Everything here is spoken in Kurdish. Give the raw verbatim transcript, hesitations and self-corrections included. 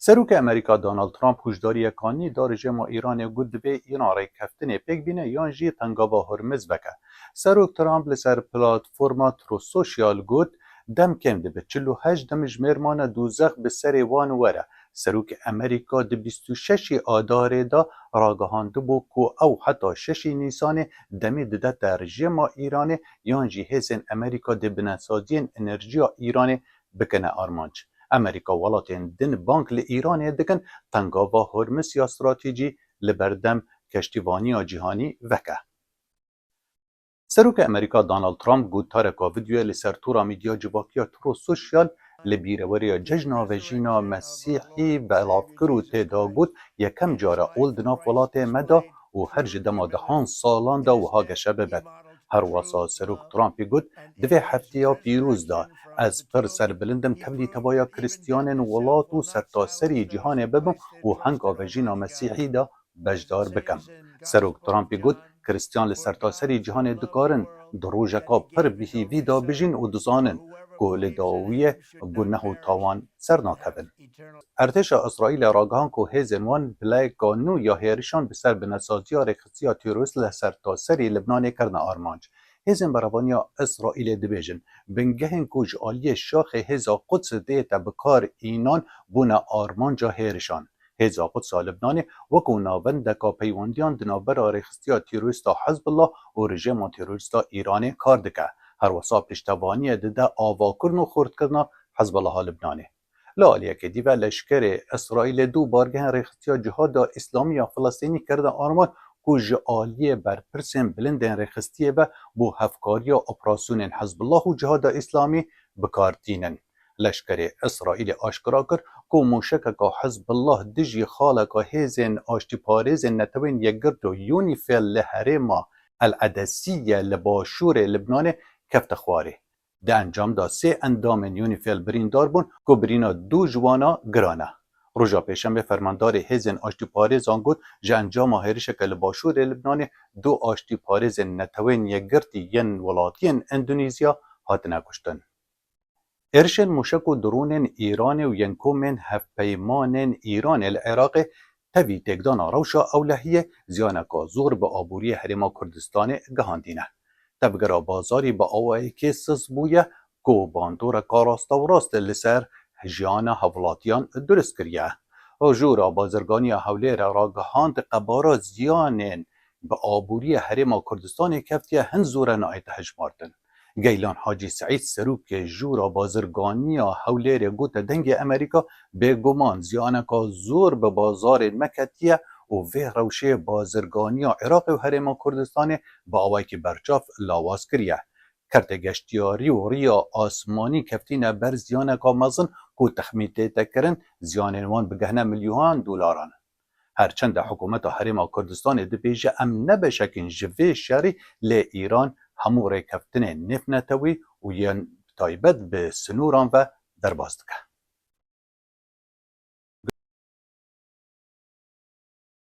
Serokê Amerîka Donald Trump hûşdariyeka nî da rejîma Îranê, got divê Îran rêkeftinê pêk bîne yan jî tengava Hormiz veke. Serok Trump li ser platforma Truth Social got, dem kêm dibe, çil û heşt demjimêr mane dûzex bi serê wan were. Serokê Amerîka di bîst û şeşê Adarê de ragihandibû ku ew heta şeşê Nîsanê demê didete rejîma Îranê yan jî hêzên Amerîka dê binesaziyên enerjiya Îranê bikine armanc. Amerîka welatên din bang li Îranê dikin tengava Hormiz ya stratejî li berdem keştîvaniya cîhanî veke. Serokê Amerîka Donald Trump gotareka vîdyoyê li ser tora medya civakiya Truth Social li bîreweriya cejna vejîna Mesîhî belav kir û tê de got, yekem cara ol di nav welatê me de û her ji dema dehan salan de wiha geşe bibet. Her wesa Serok Trumpî got, di vê hefteya pîroz de ez pir serbilind im tevlî tevaya Kristiyanên welat û sertaserî cîhanê bibim û henga vejîna Mesîhî de beşdar bikim. Serok Trumpî got, Kristiyan li sertaserî cîhanê dikarin di rojeka pir bi hîvî de bijîn û dizanin ku li dawiyê guneh û tawan ser nakevin. Ertêşa Îsraîlê ragihand ku hêzên wan bileka nû ya hêrişan bi ser binesaziya rêxistiya terorîst li sertaserî Libnanê kirine armanc. Hêzên berevaniya Îsraîlê dibêjin, bingehên ku ji aliyê şaxê hêza Quds dête bi kar înan bûne armanca hêrişan. Hêza Quds a Libnanê wekû navendeka peywendiyan di navbera rêxistiya terorîst a Hizbullah û rejîma terorîst a Îranê kar dike. Her wesa piştevaniyê dide avakirin û xurtkirina Hizbullah a Libnanê. Li aliyekê dî ve leşkerê Îsraîlê du bargehên rêxistiya Cihada Îslamî ya Filistînî kirine armanc ku ji aliyê berpirsên bilindên rêxistiyê ve bo hevkariya operasyonên Hizbullah û Cihada Îslamî bi kar tînin. Leşkerê Îsraîlê aşkera kir ku mûşekeka Hizbullah dijî xaleka hêzên aştîparêzên Netewên Yekgirtî, UNIFIL, li herêma El Edesiye li başûrê Libnanê kefte xwarê. Di encam de sê endamên UNIFIL birîndar bûn ku birîna du ji wana giran e. Roja Pêşemê fermandarê hêzên aştîparêzan got, ji encama hêrişeke li başûrê Libnanê du aştîparêzên Netewên Yekgirtî yên welatiyên Endonezya hatine kuştin. Êrişên mûşek û dronên Îranê û yên komên hevpeymanên Îranê li Iraqê tevî têkdana rewşa ewlehiyê ziyaneka zor bi aboriyê Herêma Kurdistanê gihandîne. Tevgera bazarî bi awayekê sist bûye ku bandoreka rastewrast li ser jiyana hevwelatiyan dirust kiriye. Jûra Bazirganiya Hewlêrê ragihand qebara ziyanên bi aboriyê Herêma Kurdistanê keftiye hin zor e nayête hejmartin. Geylan Hacî Seîd, serokê Jûra Bazirganiya Hewlêrê gote Dengê Amerîka, bêguman ziyaneka zor bi bazarên me ketiye û vê rewşê bazirganiya Iraqê û Herêma Kurdistanê bi awayekî berçav lawaz kiriye. Kertê geştiyarî û riya asmanî keftîne ber ziyaneka mezin ku texmîn tête kirin, ziyanên wan bigehne milyonan dolaran. Her çend e hikûmeta Herêma Kurdistanê dibêje, em ne beşek in ji vê şerî, lê Îran hemû rêkeftinên nêvnetewî û yên bi taybet bi sinoran ve derbas dike.